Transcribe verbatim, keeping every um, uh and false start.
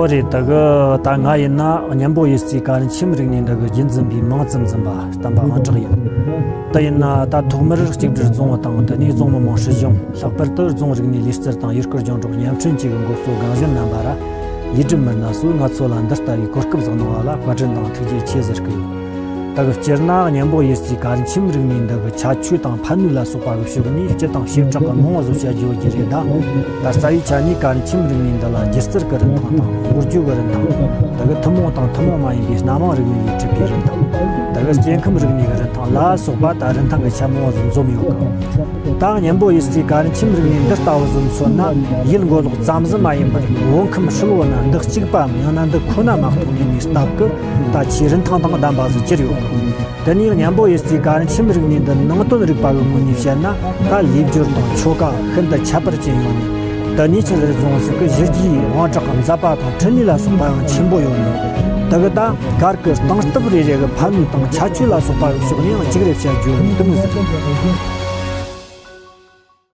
ཨོ་རེད། ད་གི་ད་ང་ཡིན་ན་གཉན་པོ་གཡུ་རྩེའི་ཀ་རིན་ཆེན་རིག་གནས་འདི་གི་རྒྱུན་འཛིན་པའི་མིང་ཙམ་འཛིན་པ་བསྟན་པ་དབང་གྲགས་ཡིན། ད་ཡིན་ན་ད་ཐོག་མར་གཅིག་སྒྲིལ་རྫོང་དང་དེ་ནས་རྫོང་མི་དམངས་སྲིད་གཞུང་། ལྷག་པར་དུ་རྫོང་རིག་གནས་ལུས་རྩལ་དང་ཡུལ་སྐོར་ལྗོངས་རོགས་བརྙན་འཕྲིན་བཅས་ཀྱི་འགོ་གཙོ་སྒང་གཞན་རྣམ་པ་ར་ལས་སྒྲུབ་མི་སྣ་སོགས་ང་ཚོ་ལ་འདི་ལྟ་བུའི་གོ་སྐབས་བཟང་གནང་བ་ལ་བཀའ་དྲིན་དང་ཐུགས་རྗེ་ཆེ་ཟེར་གི་ཡོད། ད་གི་སྤྱིར་ན་གཉན་པོ་གཡུ་རྩེའི་ཀ་རིན་ཆེན་རིག་གནས་འདི་གི་ཁྱད་ཆོས་དང་ཕན་ནུས་ལ་སོགས་པ་གི་ཕྱོགས་ནས་སྤྱི་དང་བྱེ་བྲག་གི་མང་བ་བཟོ་བྱ་རྒྱུ་བོ་རྒྱུ་རེད། ད་ད་རྩ་བའི་ཆ་ནས་ཀ་རིན་ཆེན་རིག་གནས་འདི་ལ་སྒྱུ་རྩལ་གི་རིན་ཐང་དང་། སྒོ་རྒྱུ་གི་རིན་ཐང་། ད་གི་ཐུན་མོང་དང་ཐུན་མོང་མ་ཡིན་པའི་སྣ་མང་རིག་གནས་ལས་གྲུབ་པའི་རིན་ཐང་། ད་གི་སྐྱེ་ཁམས་རིག་གནས་ཀྱི་རིན་ཐང་ལ་སོགས་པ་ད་རིན་ཐང་གི་ཆ་མང་བ་ཟིག་འཛོམས་ཡོད་གི། ད་གཉན་པོ་གཡུ་རྩེའི་ཀ་རིན་ཆེན་རིག་གནས་འདི་ལྟ་བུ་ཟིག་མཚོན་ན། ཡུལ་མགོ་ལོག་ཙམ་ཟིག་མ་ཡིན་པར་བོད་ཁམས་ཧྲིལ་བོ་ན་འདི་གཅིག་པའམ་ཡང་ན་འདི་ཁོ་ན་མ་གཏོགས་མེད་ནི་སྟབས་ཀྱིས་ད་ཆེས་རིན་ཐང་དང་ལྡན་པ་ཟིག་གྱུར་ཡོད་གི། དེ་ནས་གཉན་པོ་གཡུ་རྩེའི་ཀ་རིན་ཆེན་རིག་གནས་འདི་ནང་དོན་རིག་པ་གི་ངོས་ནས་བཤད་ན། ད་ལས་སྦྱོར་དང་ཆོ་ག་ཤིན་ཏུ་ཁྱད་པར་ཅན་ཡོད་ནས། དེ་ནས་ཆུ་ཟེར་རྫོང་ཟིག་གི་གཞི་རྒྱུའི་དབང་དྲག་གི་མཛད་པ་དང་འཕྲིན་ལས་ལ་སོགས་པ་ཡང་ཆེན་པོ་ཡོད་ནས། དེ་གི་ད་གར་གི་སྟེང་སྟབས་རེ་རེ་གི་ཕན་ནུས་དང་ཁྱད་ཆོས་ལ་སོགས་པ་གི་ཕྱོགས་ནས་ཡང་གཅིག་རེ་བཤད་རྒྱུ་ནི་དེ་མོ་ཟིག